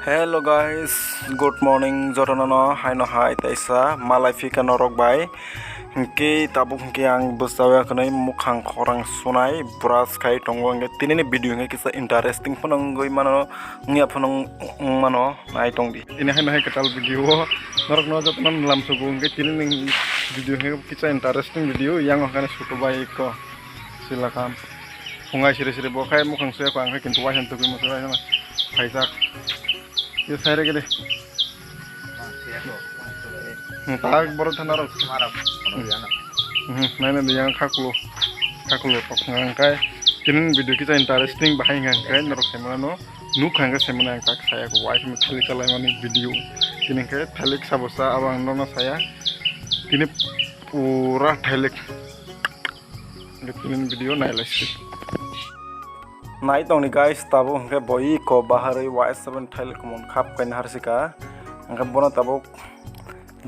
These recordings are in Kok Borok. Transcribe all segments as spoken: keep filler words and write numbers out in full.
Hello guys, good morning jotono no, haino hai taisa malai phika norok bai. Hinkhe tabuk hinkhe ang bwsao yakhnai mukhang khorang sunai brush khai tongo, hinkhe tinini video hinkhe kisa interesting phano wngwi mano, wngya phano wng mano, nai tongdi. Tini haino hai kwtal video o norokno jotono lam sugo, hinkhe tinini video hinkhe kisa interesting video, yang haino suto bai ko silakam. Phungai siri siri bo khai mukhang suya ko ang khai kintu waisa tugui muchung waisa phaijak. Ye sai rege de. Hmm, tak boro thana rok. Hmm, nai nai yang khakulo. Khakulo tok ngang kai. Tinin video kisa interesting bahai ngang kai norok sai mano. Nuk hang kai sai mano ang tak saya ko waisa thalik chalai mani video. Tinin kai thalik sabo sa abang nono saya. Tini pura thalik. Hingke tinin video nai lai si. Nai tongni guys, tabuk hingke boi ko baharwi waisa bini thalik kumun khap kaina harsika. Hingke bono tabuk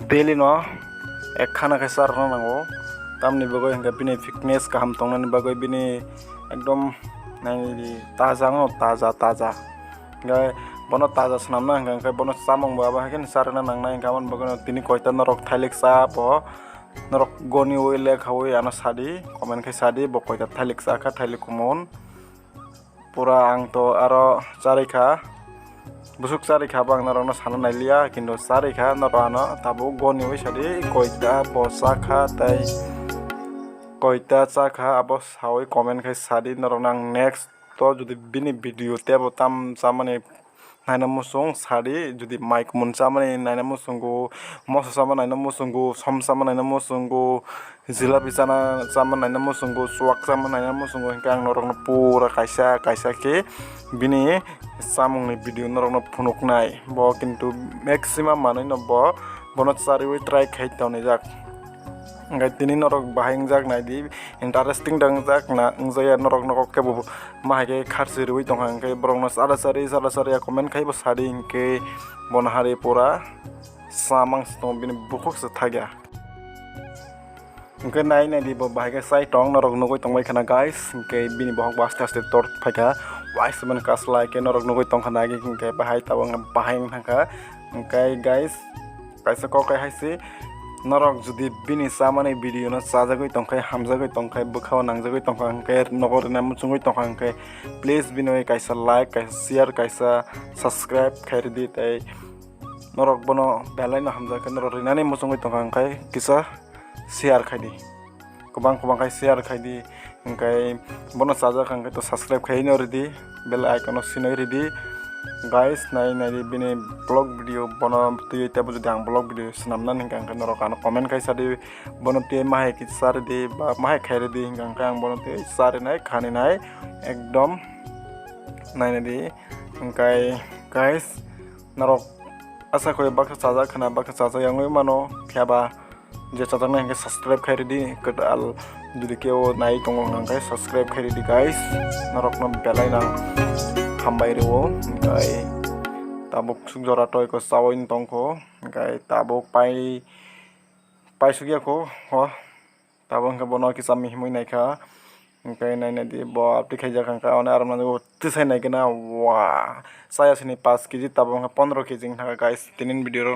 daily no ek khana khe charwna nango. Tamni bagwi hingke bini fitness kaham tongnani bagwi bini ekdom nai taja no taja taja. Hingke bono taja swnamna hingke bono chamung bo abo hai khe charwna nangnai, hingke aboni bagwi tini koita norok thalik cha bo. Norok goniwi lekhawi ano sadi, comment khai sadi, bo koita thailik chakha, thailik kumun. Pura ang to aro charikha, busuk charikha bo ang norokno sana nailiya, kintu charikha norok ano tabuk goniwi sadi, koita bo chakha tei koita chakha abo sawi comment khai sadi norokno ang next to jodi bini video tebo tam chamani naina muchung sadi, jodi mai kumun chamani naina muchungo, moso chamani naina muchungo, som chamani naina muchungo, jilapi chana chamani naina muchungo, chuwak chamani naina muchungo, hingke ang norokno pura kaisa kaisa khe bini chamungni video norokno phunuknai. Bo kintu maximum manwino bo bono chariwi try khai tonijak. Hingke tini norok bahai wngjak naidi, interesting da wngjak na wngjaya norok nogo kebo. Ma hai khe kharchi rwui tongkha, hingke borokno chara chari, chara chari ya comment khai bo sadi, hingke bono hari pura samang se tongo, bini bukhuk se thakya. Hingke nai nai di bo bahai khe chai tong, norok nugui tongbai khana guys, hingke bini bohok bo aste aste tor phaikha, waisa mani kaslai khe norok nugui tongkha nai, hingke bahai tabuk bahai wng thangkha, hingke guys, kaisa kok hai se, norok jodi bini chamani video no chajagwi tongkha, hamjagwi tongkha, bwkhao nangjagwi tongkha, hingke nogo rina muchungwi tongkha, hingke please bini kaisa like, kaisa share, kaisa subscribe khai ridi, tei norok bono belai no hamjakhe norok rinani muchungwi tongkha, hingke kisa share khai di, kwbang kwbang khai share khai di. Hingke bono chajak hingke to subscribe khai no ridi, bell icon no sinoi ridi. Guys, nai nai di bini vlog video bono twi tebo jodi ang vlog video swnamna hingka hingke norok ano comment khai sadi bono twi mahai kisa ridi ba mahai khai ridi hingka hingke ang bono twi charinai khaninai ekdom nai nai di. Hingke guys, norok asa koi baksa chajak khana baksa chajak yangwi mano phiya ba je chajaknai hingke subscribe khai ridi, kwtal jodi kebo nai tongo hingke subscribe khai ridi guys, norokno belai nang hambai rwo, hingke tabuk suk jora toi ko chawi tongkho, hingke tabuk pai, pai suk ya kho, ho, tabuk hingke bono kisa mihimwi naikha. Hingke nai nai di bo update khaijak hingke, ani aro nani bo tisai nai gana, wa, chaya sini paanch kg tabuk hingke pondro kg wngkha guys, tinin video rok.